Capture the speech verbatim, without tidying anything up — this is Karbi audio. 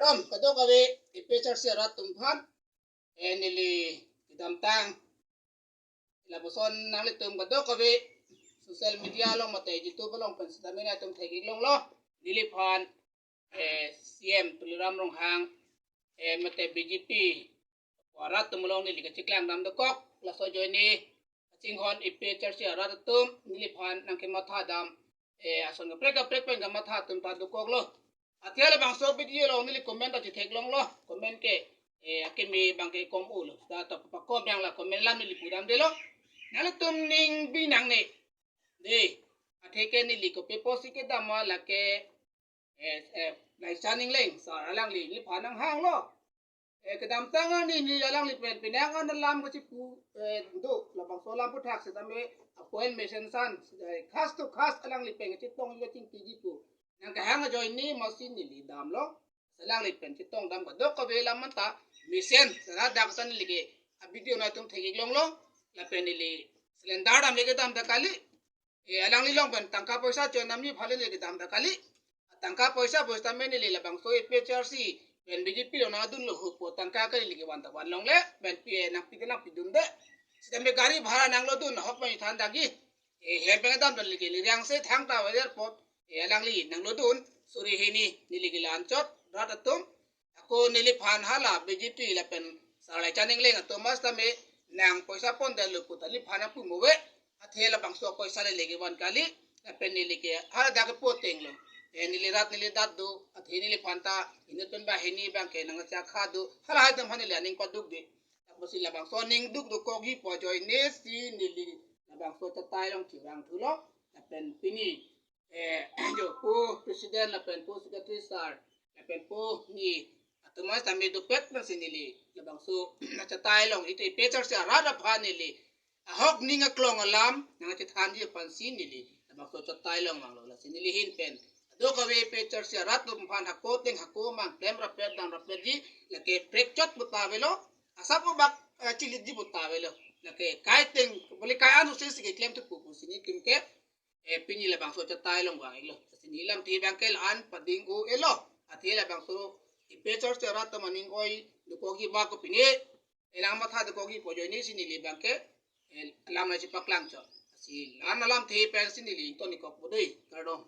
Kadokave A P H L C arat atum aphan, eh, neli kedamtang lapuson nanglitum kadokave social media along mate YouTube along pen sitame nangtum thek-ik longlo. Neliphan, eh, C M Tuliram Ronghang, eh, mate B J P arat atum along neli kacheklang dam dokok, laso ajoine kachinghon A P H L C arat atum neliphan nangkematha dam, eh, ason kaprek kaprek pen kamatha atum ta dokoklo. Athe labangso video along neli comment ta chethek longlo. Comment ke, eh, akeme abang ke kom-olo. Ta to pakom yang la comment alam neli pudamdelo. Nanglitum ning bi nangne. Dei, athe ke neli kopi apotsi kedam ma lake, eh, eh, Laichan Engleng sir alangli neliphan nanghanglo. Eh, kedamtang arni neli alangli pen penang an alam kachipu, eh, do, labangso alam aputhak sitame apoint mesen san, eh, khas to khas alangli pen kachetong kachingkiji pu nangkehang ajoine masi neli damlo. Alangli pen chetong dam kadokave alam anta mesen sara dak ta neli ke a video nangtum thek-ik longlo. Lapen neli cylinder damle kedam ta kali. Eh, alangli along pen tangka poisa cho-en damji aphan le kedam ta kali. Tangka poisa poisa tame neli labangso A P H L C pen B J P along nangdunlo pu tangka kali, neli kevan ta van longle, pen pi, eh, nangpi ta nangpidunde. Sitame gari bhara nanglodun ahok pen than dagi. Eh, hem pen kedam ta neli ke Liriang se Thangta Airport, eh, alangli nanglodun suri hini, neli ke la-anchot rat atum. Ako neliphan hala B J P lapen sir Laichan Engleng atum mas tame nang poisa pondetlo pu ta neliphan nangpu mo ave. Athe labangso poisa le neli kevan kali. Lapen neli ke hala dak kepu atenglo. Eh, neli rat neli dat do. Athe neliphan ta inut pen banghini abang ke nangchakha do. Halahai atum aphan neli aning padukde. Apotsi labangso aning duk dokokji pu ajoine si neli labangso achatai along chevangthulo. Lapen pini, eh, jo pu president lapen pu secretary sir lapen pu ni atum mas tame dopet nangsi neli labangso achatai along ite A P H L C arat aphan neli ahok ning aklong alam nangchethanji aphansi neli labangso achatai along vanglo. Lasi neli ahin pen kadokave A P H L C arat atum aphan hako ateng hako amang klem rapet dam rapetji, lake prekchot pu ta avelo, asap abak, eh, chilitji pu ta avelo. Lake kai ateng, bole kai an sose si keklem thupo pusi nelitum ke, eh, pini labangso achatai along vang-iklo. Lasi neli lamthe abang ke la-an pading-o-elo. Athe labangso A P H L C arat atum aning oi dokokji abang ke pini, eh, nangmatha dokokji pu ajoine si neli abang ke, eh, alam nangchepaklang chot. Lasi la-an alamthe pensi neli ington ikok po dei. Kardom.